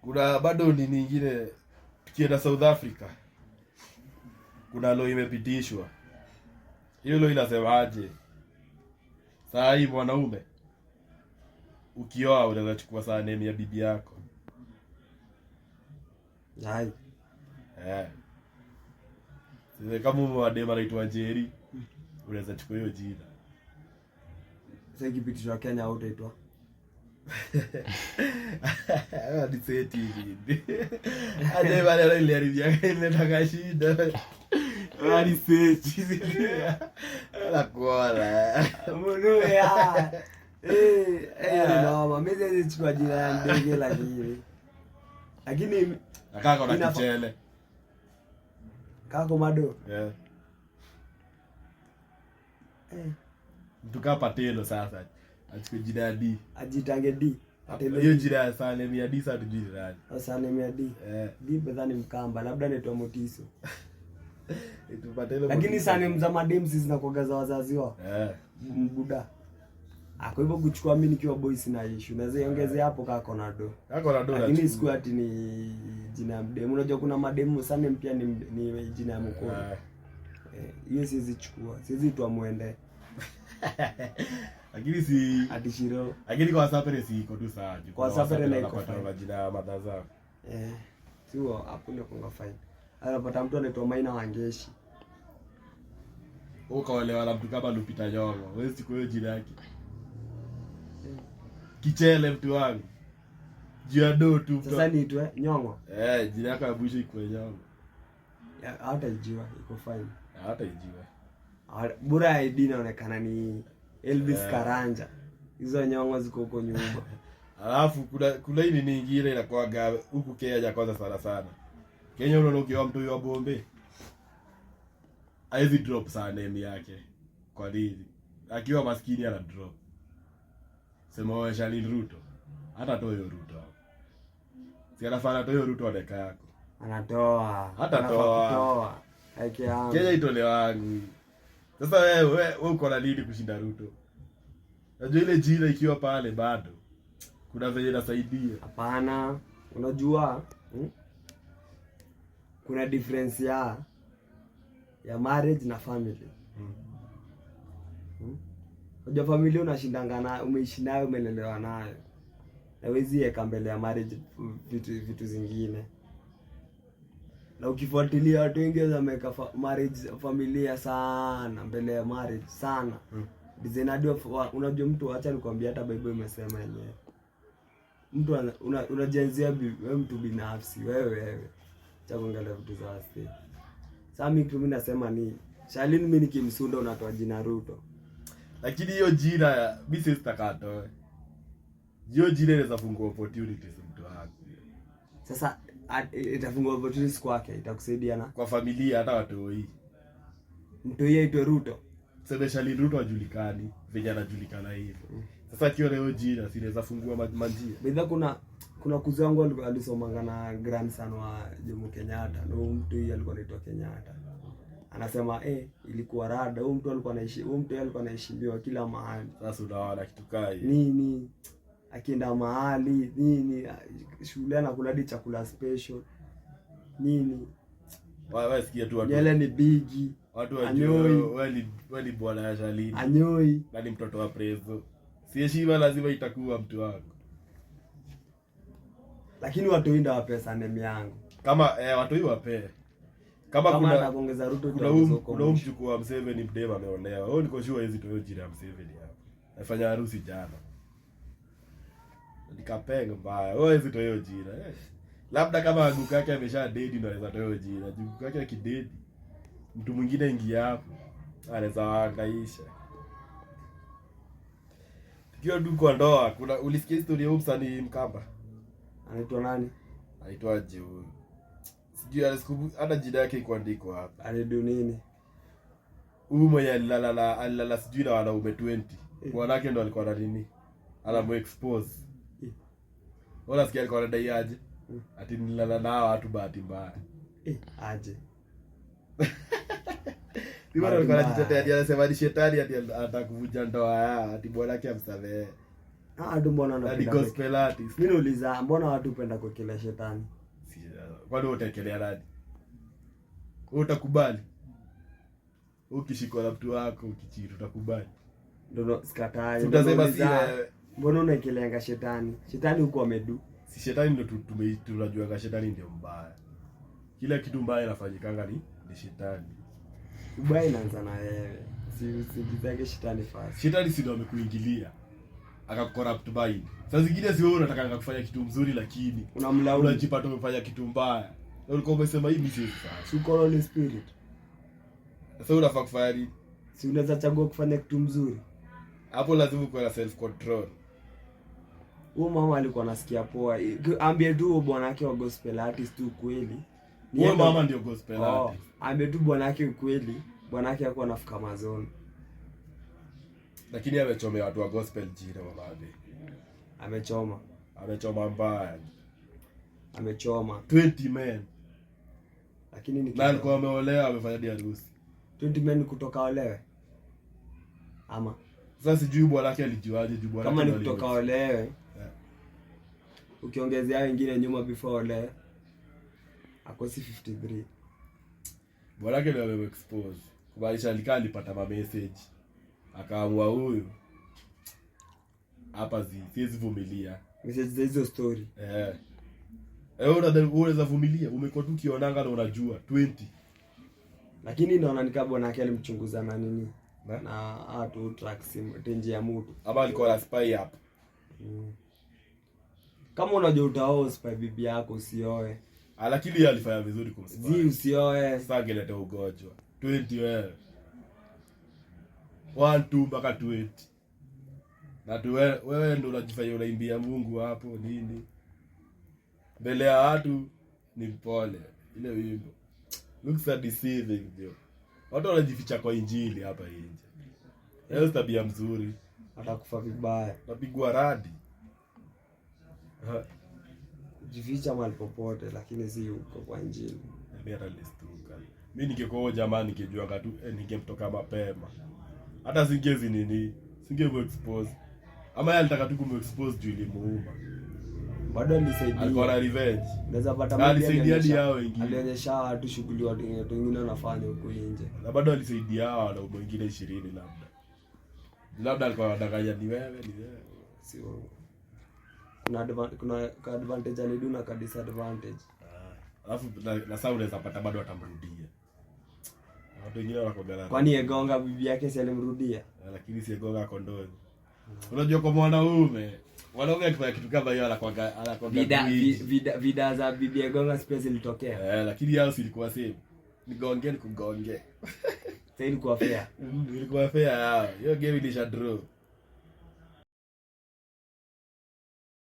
Kuna bado nini ingine, tukienda South Africa kuna law imepitishwa. Hiyo law inasemaje? Saa hii mwanaume ukioa unaweza chukua surname ya bibi yako. Hai. Eh. Sasa kama mwadem anaitwa Njeri, unaweza chukua hiyo jina. Sasa ikipitishwa Kenya hautaitwa. Ni seti hivi. Aje bale ile iliharibia ile shida. Ni seti. La kuona. Mbona ya. Eh, eh, ni noma. Mimi siwezi chukua jina ya ndege lakini. Lakini Akaka na kichele. Kako mado. Yeah. Eh. Mtu kaa Patelo sasa. Achukue jina ya D. Ajitange D. Patelo. Hiyo jina ya surname ya D sasa tujui ni nani. Surname ya D. Eh. D bedha ni Mkamba, labda anaitwa Motiso. Itu Patelo. Lakini surname za madem si zinakuwaga za wazazi wao. Eh. Mbuda. Ah, kwa hivyo kuchukua mimi nikiwa boy sina issue. Naweza iongezea hapo kako na do. Kako na do. Lakini siku ati ni jina ya mdemu. Unajua kuna mademu surname pia ni jina ya mkoo. Hiyo siwezi chukua. Siwezi itwa muende. Lakini si ati Shiro. Lakini kwa Sapere si iko tu sawa. Kwa Sapere na iko fine. Majina ya madha zao. Eh. Sio hapo ndio konga fine. Anapata mtu anaitwa Maina Wangeshi. Wewe kaolewa na mtu kama Lupita Nyong'o. Wewe si kwa hiyo jina yake. Kichele mtu wangu. Juu ya do tu mtu. Sasa niitwe Nyong'o. Eh, jina yako ya mwisho iko Nyong'o. Hataijua, iko fine. Hataijua. Bora ID inaonekana ni Elvis Karanja. Hizo Nyong'o ziko huko nyuma. Alafu kuna hii nini nyingine inakuwaga huku Kenya kwanza sana sana. Kenya unaona ukiwa mtu wa Bombe haizi drop surname yake. Kwa nini? Akiwa maskini ana drop. Sema wewe Shalin Ruto. Hata toa hiyo Ruto hapo. Si anafaa atoe hiyo Ruto adeka yako. Anatoa. Hata Anafaa toa. kutoa. Haki yangu. Kenya itolewangu. Sasa wewe uko na nini kushinda Ruto? Unajua ile jina ikiwa pale bado kuna venye inasaidia. Hapana, unajua Kuna difference ya marriage na family. Unajua familia unashindanga nayo, umeishi nayo, umelelewa nayo. Na huwezi weka mbele ya marriage vitu zingine. Na ukifuatilia watu wengi wameweka marriage familia sana mbele ya marriage sana. Design hadi unajua mtu, acha nikwambie, hata Bible imesema yenyewe. Mtu unajianzia wewe mtu binafsi, wewe. Acha kuangalia vitu za wasee. Sasa mimi kitu mimi nasema ni Shalin, mimi nikimsunda unatoa jina Ruto. Lakini hiyo jina mimi siwezi taka atoe. Hiyo jina inaweza fungua opportunities mtu wako. Sasa itafungua opportunities kwake, itakusaidia na kwa familia hata watoi. Mtu yeye aitwe Ruto. Sema Shalin Ruto hajulikani venye anajulikana hivyo. Sasa akiwa na hiyo jina si inaweza fungua manjia. Bidha kuna kuzi wangu alisomanga na grandson wa Jomo Kenyatta. Ndio mtu yeye alikuwa anaitwa Kenyatta. Anasema ilikuwa rada, huyu mtu alikuwa anaishi, huyu mtu alikuwa anaheshimiwa kila mahali. Sasa unaona kitu kai. Nini? Akienda mahali, nini? Shule anakula hadi chakula special. Nini? Wewe sikia tu watu. Nywele ni bigi. Watu wajue Anyoi. wewe ni bwana ya Shalini. Anyoi. Na ni mtoto wa Prezo. Si heshima lazima itakuwa mtu wako. Lakini watu wengi wape surname yangu. Kama watu wengi wape. Kama Kama atakuongeza Ruto, utaongeza huko kuna huyu mwisho. mjukuu wa Museveni mdema ameolewa. Wewe niko sure hizi toyo jina ya Museveni hapa. Alifanya harusi jana. Nikapenga mbaya. Wewe hizi toyo jina. Labda kama guka yake amesha dedi ndo anaweza toyo jina. Juu guka yake akidedi, mtu mwingine ingia hapo anaweza wahangaisha. Tukiwa tu kwa ndoa, kuna ulisikia story ya msanii Mkamba? Anaitwa nani? Anaitwaje huyu? Sijui hata jina yake iko andikwa hapa. Alidu nini? Huyu mwenye alilala sijui na wanaume 20. Bwanake ndo alikuwa na nini? Anamu-expose. Wewe unasikia alikuwa anadai aje? Ati nililala na hawa watu bahati mbaya. Aje. Ni bado alikuwa Bahati anajitetea, mbaya. ati anasema ni shetani ati anataka kuvunja ndoa yao, ati bwanake amsamehe. Ah, watu mbona Na ni wanapenda gospel artist. Mimi nauliza, mbona watu hupenda kuwekelea shetani? Kwani wewe utaekelea nani? Wewe utakubali? Ukishikwa na mtu wako ukicheat, utakubali? Ndio sikatai. Si Ndio utasema si nauliza, wewe. mbona unaekeleanga shetani? Shetani huko amedu. Si shetani ndio tunajuanga shetani ndio mbaya. Kila kitu mbaya inafanyikanga ni shetani. Ubaya inaanza na wewe. Si usiingizange shetani first. Shetani si ndio amekuingilia, akakucorrupt mind. Saa zingine si wewe unatakanga kufanya kitu mzuri, lakini Unamlaumu. unajipata umefanya kitu mbaya. Na ulikuwa umesema, "Hii mimi siwezi fanya." Si uko Holy Spirit. Sasa unafaa kufanya nini? Si unaweza chagua kufanya kitu mzuri. Hapo lazima ukuwe na self control. Huyo mama alikuwa anasikia poa. Ambie tu huyo bwanake wa gospel artist tu ukweli. Ni Huyo yeye mama ndio gospel Oh, artist. ambie tu bwanake ukweli. Bwanake hakuwa anafika mazoni. Lakini amechomea watu wa gospel jina, mama Abe. Amechoma. Amechoma mbaya. Amechoma. 20 men. Lakini ni Na alikuwa ameolewa, amefanya hadi harusi. 20 men kutoka olewe. Ama Sasa sijui bwanake alijuaje, juu bwanake kama ni ndo kutoka olewe. Ukiongezea wengine nyuma before olewe, akosi 53. Bwanake ndio amemexpose. Kumaanisha alikaa, alipata ma message. Akaamua, "Huyu hapa siwezi vumilia." Message za hizo story. Eh. Eh, unadhani wewe unaweza vumilia? Umekuwa tu ukionanga na unajua 20. Lakini naona ni kama bwanake alimchunguza na nini? Na? Na atu track simu tenje ya mtu. Ama alikuwa na spy app. Kama unajua utaoa, spy bibi yako, usioe. Ah, lakini yeye alifanya vizuri kumspy. Zi, usioe. Sasa angeleta ugonjwa. 20 wewe. 1 2 mpaka 20. Na tu wewe ndo unajifanya unaimbia Mungu hapo nini? Mbele ya watu ni mpole. Ile wimbo, "Looks are deceiving," ndio. Watu wanajificha kwa injili hapa nje. Hiyo si tabia mzuri. Atakufa vibaya. Napigwa radi. Ha, Jificha mahali popote, lakini si uko kwa injili. Mimi hata nilistuka. Mi ningekuwa huyo jamaa, ningejuanga tu, ningemtoka mapema. Hata singezi nini, singemu expose. Ama yeye alitaka tu kumuexpose juu ilimuuma. Bado alisaidia. Alikuwa na revenge. Unaweza pata Na maybe alisaidia hadi alionyesha- hao wengine. Alionyesha watu shughuli watu wengine wanafanya huku nje. Na bado alisaidia hao wanaume wengine 20 labda. Labda alikuwa anadanganya, "Ni wewe, ni wewe." Si uongo. Kuna ka advantage alidu na ka disadvantage. Ah, alafu na sasa unaweza pata bado atamrudia. Watu wengine wanakuwaga na Kwani Egonga bibi yake si alimrudia? Eh, lakini si Egonga kondoni. Unajua kwa mwanaume akifanya kitu kama hiyo anakuwaga Vida, gwiji. vida za bibi Egonga si pia zilitokea. Eh, lakini yao si ilikuwa same. Nigonge nikugonge. Sasa ilikuwa fair. Ilikuwa fair yao. Hiyo game ilisha draw.